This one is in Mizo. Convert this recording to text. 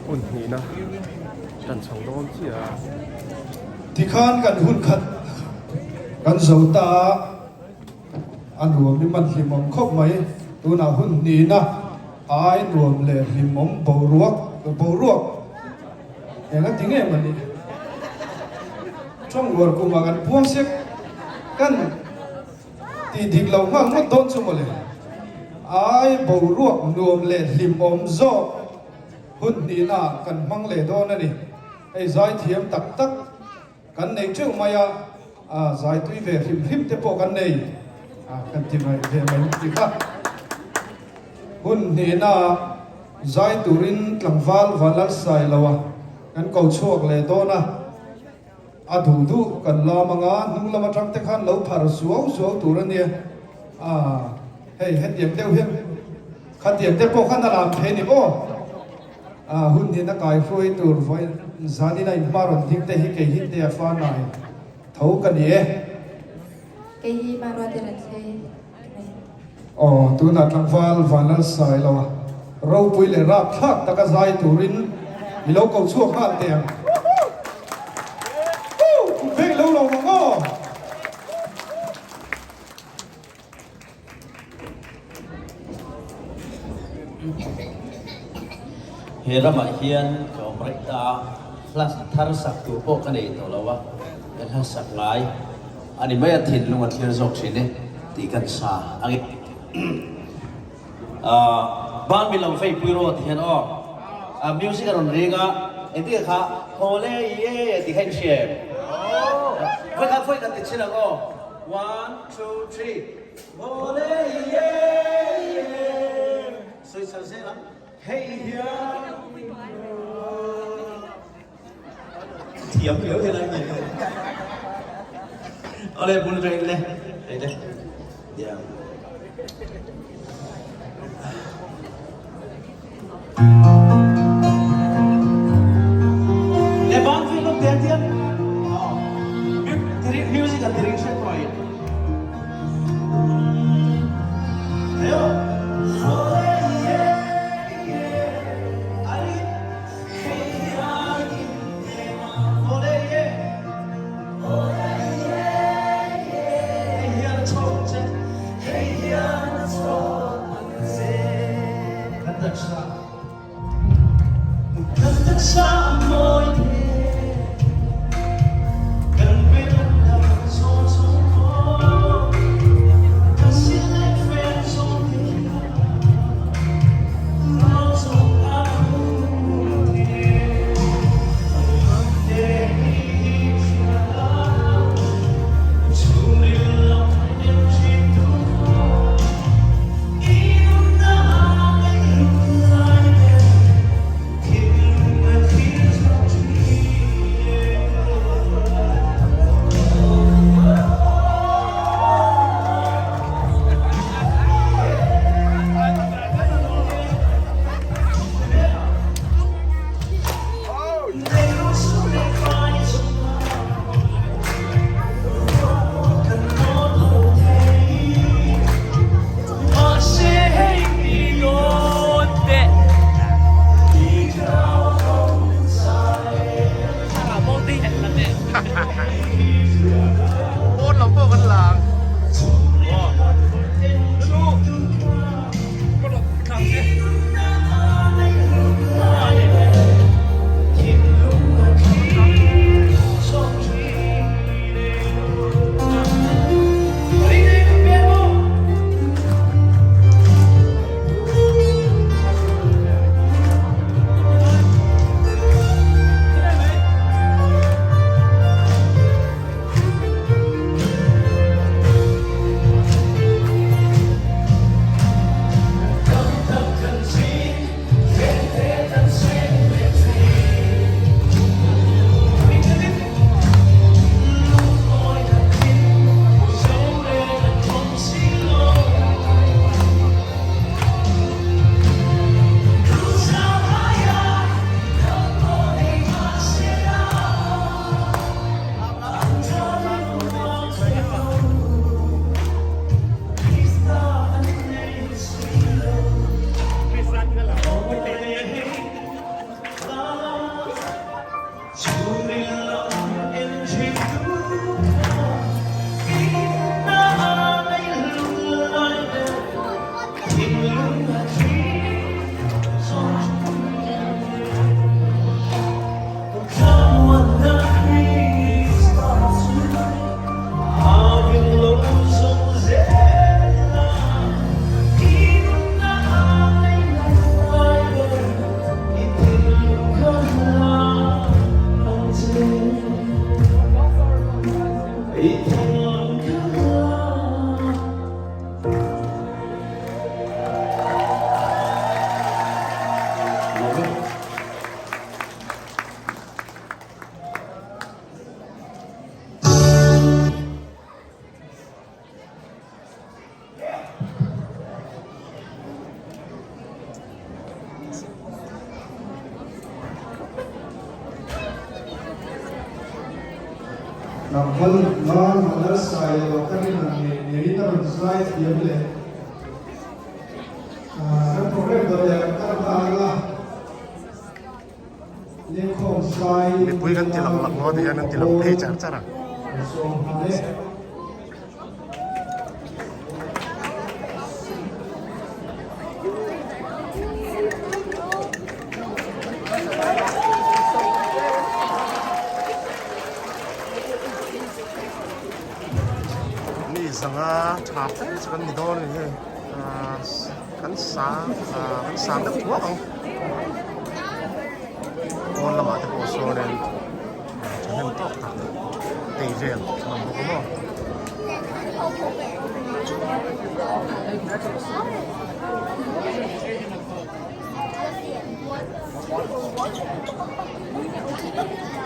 Hun hnihna tan chho dawn chiah a. Tikhan kan hun khat kan zo ta a, a nuam i man hlimawm khawp mai. Tunah hun hnihna ai nuam leh hlimawm boruak boruak eng a ti nge mawni. Tawngrual kumah kan puang sek kan. Tih dik loh nghal ngawt dawn chu mawle. Ai boruak nuam leh hlimawm zawk hun hnihna kan hmang leh dawn a ni. Hei zaithiam tak tak kan nei teuh mai a, a zaitui ve hrim hrim te pawh kan nei a kan ti mai ve mai ti kha. Hun hnihna zai turin tlangval Vanlalsai loa kan ko chhuak leh dawn a. A duh duh kan lam anga hnung lam atang te khan lo phar suau suau tur a nia. Aaa hei hetiang deuh hian khatiang te pawh khan a lam thei ni maw? Aaa hun hnihna kai hruai tur vawiin zanin a inhma rawn ding te hi kei hi te a fa nai tho ka ni e. Kei hi Maruati Renthlei ka ni. Aw, tunah tlangval Vanlalsai lo a ropui leh rapthlak taka zai turin i lo ko chhuak nghal teh ang. Woo! Kut vek lo lo ang aw! He ramah hian ka awm reng ta a, hla thar sak tur pawh ka nei tawh lo a, ka hla sak ngai. A ni mai a thinlung a thlir zawk thin e tih kan sa a nge. Ban min lo fei pui rawh ti hian aw music a rawn ring a engtin kha haw le ye tih kha in hria em? Vawi khat vawi khat ti chhin ang aw one two three haw le ye ye sawi chho zel ang hei hian Thiam riau hian an ni. Awle bul reng le. Hei le. Yeah. Le ban fi lok tiang tiang. Music a tiring hre toy. Ayo. Tlangval nula Vanlalsailo ka rin ang ngei ngeiin a rawn zai thiam leh kan program dawh leh kan kal nghal a. Lengkhawm zai Mipui kan ti lang lak maw ti hian an ti lang phei char char a. Kan sawm nghal e. Mi zanga tha fe chu kan ni dawn a ni hei ahh kan sang ahh kan sang deuh thuak ang pawn lamah te pawh sawnin thahnem tawk tak tei vel an awm bawk a maw.